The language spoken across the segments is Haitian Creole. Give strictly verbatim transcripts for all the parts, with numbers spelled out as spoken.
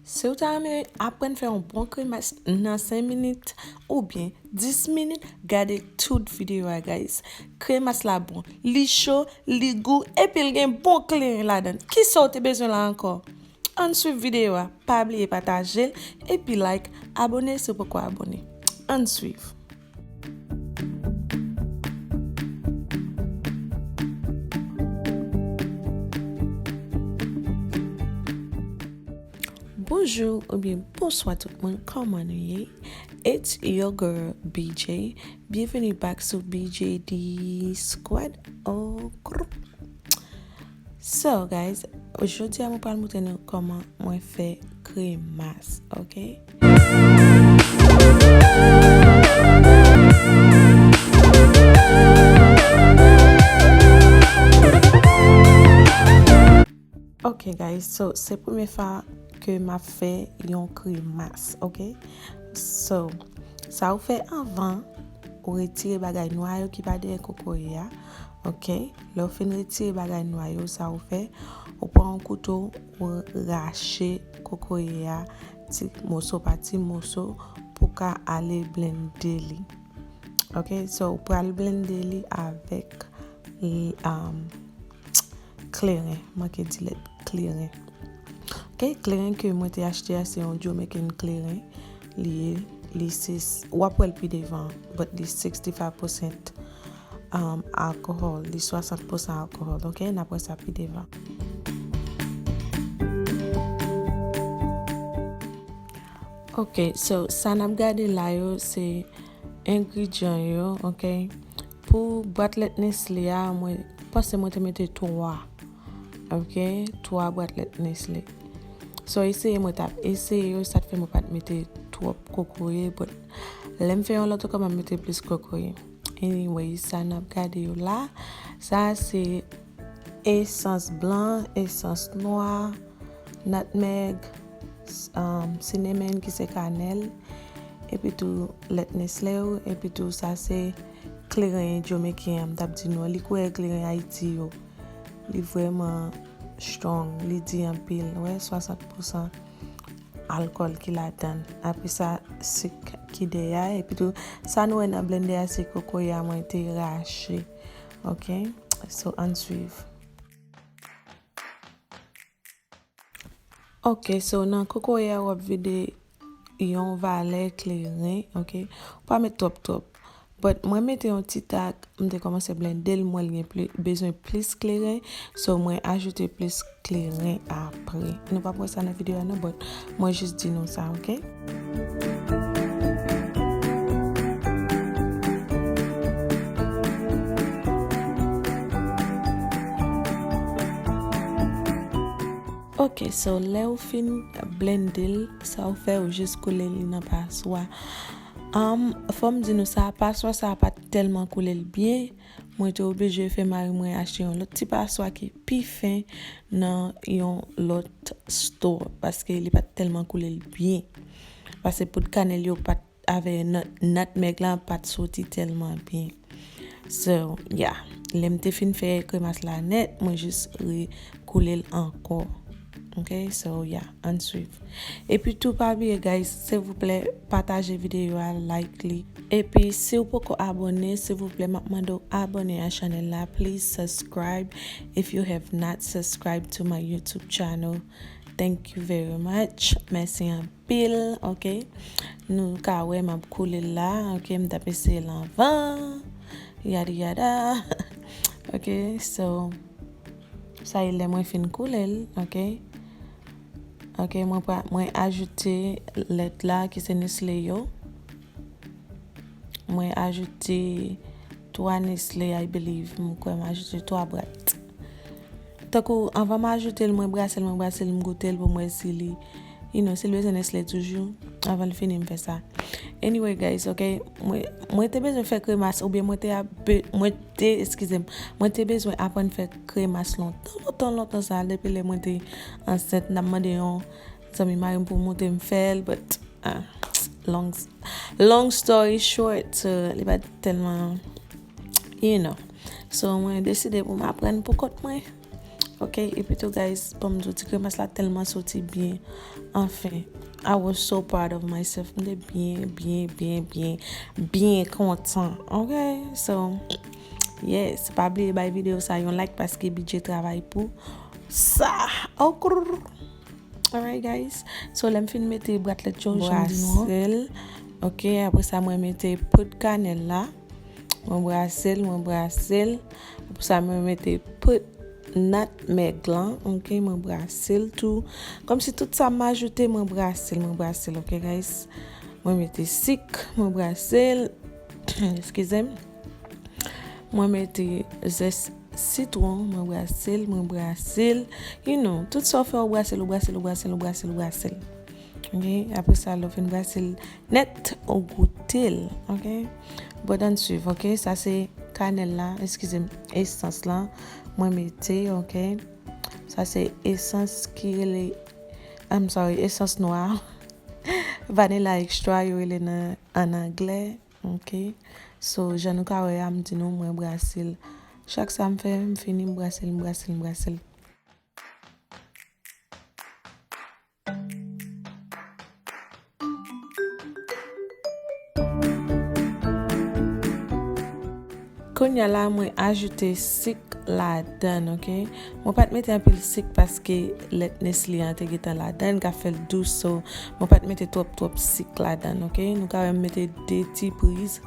Si w ta renmen aprann fè yon bon kremas nan senk minit oubyen dis minit, gade tout videyo a, guys. Kremas la bon, li cho, li gou, epi l gen bon kleren ladan l. Kisa w te bezwen la ankò? Ann swiv videyo a, pa bliye pataje l, epi like, abòne si w poko abòne. Ann swiv. Bonjou oubyen bonswa tout moun, kòman nou ye? It's your girl B J. Byenveni back sou B J D Squad. Oh, krou. So, guys, jodi a mwen pral montre nou kòman mwen fè kremas, ok? Ok, guys, so, se premye fwa ke m ap fè yon kremas, ok? So, sa ou fè anvan, ou retire bagay nwa yo ki pa dèyè kokoye a, ok? Lè w fin retire bagay nwa yo, sa ou fè, ou pran yon kouto, ou rache kokoye a ti moso pa ti moso pou ka ale blende li. Ok, so ou pral blende li avèk l-, um, kleren, manke di lèt kleren. Ok, kleren ke mwen te achte a, se yon Jamaican kleren. Li ye, li se, w ap wè l pi devan, but li sixty-five percent, um, alcohol, li swasant pousan alcohol, ok? N ap wè sa pi devan. Ok, so sa n ap gade la yo, se engredyan yo, ok? Pou bwat lèt Nestlé a, mwen panse mwen te mete twa, ok? Twa bwat lèt Nestlé. So, eseye mwen t ap eseye yo, sa t fè mwen pa t mete twòp kokoye, but lè m fè yon lòt ankò, m ap mete plis kokoye. Anyway, sa n ap gade yo la, sa se esans blan, esans nwa, nutmeg, s-, um, cinnamon ki se kanèl, epi tou lèt Nestlé yo, epi tou sa se kleren Jamaican an, m t ap di nou, li koulè kleren Ayiti yo. Li vrèman strong, li di anpil, wè, swasant pousan alkòl ki ladan l. Apre sa, sik ki dèyè a, epi tou, sa nou wè nan blendè a, se kokoye a mwen te rache. Ok? So, ann swiv. Ok, so nan kokoye a, w ap vide yon valè kleren, ok? Ou pa met twòp, twòp. But mwen mete yon ti tak, m te kòmanse blende l, m wè l gen pli-, bezwen plis kleren, so mwen ajoute plis kleren apre. Nou p ap wè sa nan videyo a non, but mwen jis di nou sa, ok? Ok, so lè ou fin blende l, sa ou fè, ou jis koule li nan paswa. Um, fò m di nou sa, paswa sa pa t tèlman koule l byen. Mwen te oblije fè mari mwen achte yon lòt ti paswa ki pi fen nan yon lòt store, paske li pa t tèlman koule l byen. Paske poud kanèl yo pa t avè nut-, nutmeg la pa t soti tèlman byen. So, yeah. Lè m te fin fè kremas la nèt, mwen jis rekoule l ankò. Ok, so, yeah, ann swiv. Epi tou pa bliye, guys, silvouplè, pataje videyo a, like li. Epi si w poko abòne, silvouplè, m ap mande w abòne a chanèl la. Please subscribe if you have not subscribed to my YouTube channel. Thank you very much. Mèsi anpil, ok? Nou ka wè m ap koule l la, ok? M t ap eseye l anvan. Yada, yada. Ok, so, sa e lè mwen fin koule l, ok? Ok, mwen pra-, mwen ajoute lèt la ki se Nestlé yo. Mwen ajoute twa Nestlé, I believe. M kwè m ajoute twa bwat. Tankou, anvan m ajoute l, mwen brase l, mwen brase l, m goute l pou m wè si li, you know, si l bezwen Nestlé toujou, anvan l fini, m fè sa. Anyway, guys, ok, mwen, mwen te bezwen fè kremas, oubyen mwen te ap be-, mwen te, eskize m, mwen te bezwen aprann fè kremas lontan, lontan, lontan sa, depi lè mwen te ansent, n ap mande yon zanmi mari m pou montre m fè l, but, ah, long, long story short, so, li pa t tèlman, you know. So, mwen deside pou m aprann pou kont mwen. Ok, epi tou guys, bon, m di w ti kremas la tèlman soti byen. Anfen, I was so proud of myself. M te byen, byen, byen, byen, byen kontan. Ok, so, yes, pa bliye bay videyo sa yon like paske bidye travay pou sa. Okrr. Alright guys, so lè m fin mete braslèt yo, jan m di nou an. Brase l. Ok, apre sa mwen mete poud kanèl la. Mwen brase l, mwen brase l. Apre sa mwen mete poud natmèg lan, ok, mwen brase l tou. Kòmsi tout sa m ajoute, mwen brase l, mwen brase l, ok guys. Mwen mete sik, mwen brase l. Eskize m. Mwen mete zès sitwon, mwen brase l, mwen brase l. You know, tout sa w fè, ou brase l, ou brase l, ou brase l, ou brase l, ou brase l. Ok, apre sa, lè w fin brase l nèt, ou goute l, ok? Bon, ann swiv, ok? Sa se kanèl la, eskize m, esans lan, mwen mete, ok? Sa se esans ki rele, I'm sorry, esans nwa. Vanilla extra, yo rele nan, an anglè, ok? So, jan nou ka wè a, m di nou, mwen brase l. Chak sa m fè, m fini, m brase l, m brase l, m brase l. Kounye a la, mwen ajoute sik ladann, ok? Mwen pa t mete anpil sik paske lèt Nestlé an te gentan ladann, k ap fè l dous, so mwen pa t mete twòp, twòp sik ladann, ok? Nou ka wè m mete de ti priz.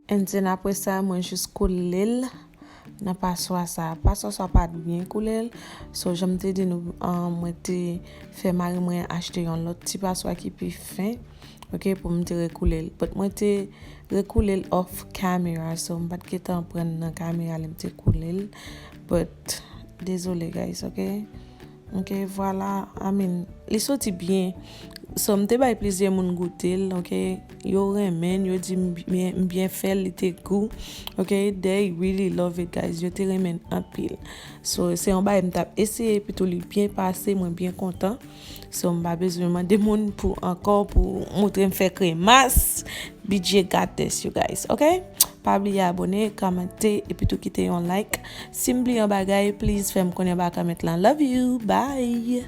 And then apre sa, mwen jis koule l nan paswa sa. Paswa sa pa t byen koule l. So, jan m te di nou, um, mwen te fè mari mwen achte yon lòt ti paswa ki pi fen, ok, pou m te rekoule l. But mwen te rekoule l off camera, so m pa t gentan pran nan kamera lè m te koule l. But, dezole, guys, ok? Ok, vwala, I mean, li soti byen. So, m te bay plizyè moun goute l, ok? Yo renmen l, yo di m byen, m byen fè l, li te gou. Ok, they really love it, guys. Yo te renmen l anpil. So, se yon bagay m t ap eseye, epi tou li byen pase, mwen byen kontan. So, m pa bezwen mande moun pou ankò, pou montre m fè kremas. Bidye Goddess, you guys, ok? Pa bliye abone, kòmante, epi tou kite yon like. Si m bliye yon bagay, please fè m konnen anba kòmant lan. Love you, bye!